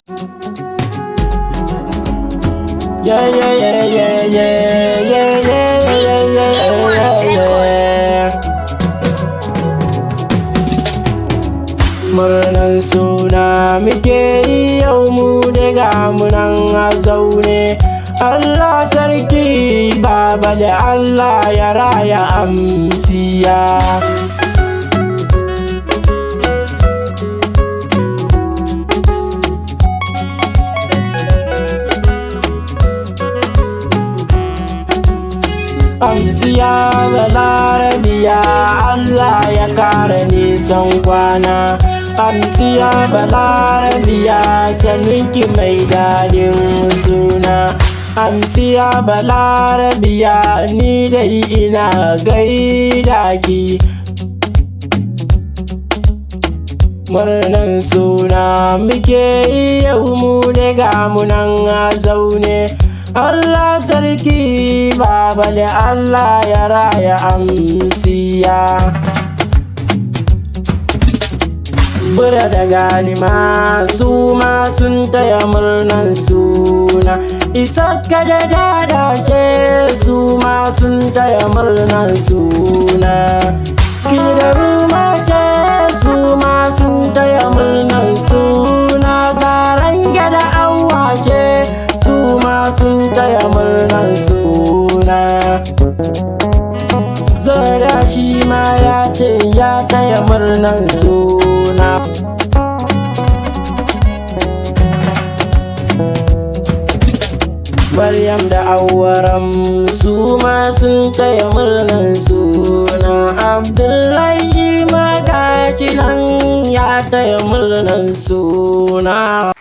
Yeah, yeah, yeah, yeah, yeah, yeah, yeah, yeah, yeah, yeah, yeah. Murnan suna muke yi yau mu daga munan a zaune. Allah sarki baba da Allah ya raya amsiya. Amsiya da larabiya Allah ya kara nisan kwana. Amsiya balarabiya saninki mai dadin suna. Amsiya balarabiya ni dai ina gaida ki. Murnan suna muke yi yau mu daga munan a zaune. Allah sarki babale Allah ya raya amsiya. Bura da galima su ma sun taya murnan suna. Isakka da dadashe su ma sun taya murnan suna. Kidaru mace su ma sun taya murnan suna. Zaren gada awace su ma sun taya murnan suna. Zara shi ma ya ce ya taya murnan suna. Maryam da Awwaram su ma sun taya murnan suna. Abdullahi shi ma gashi nan ya taya murnan suna.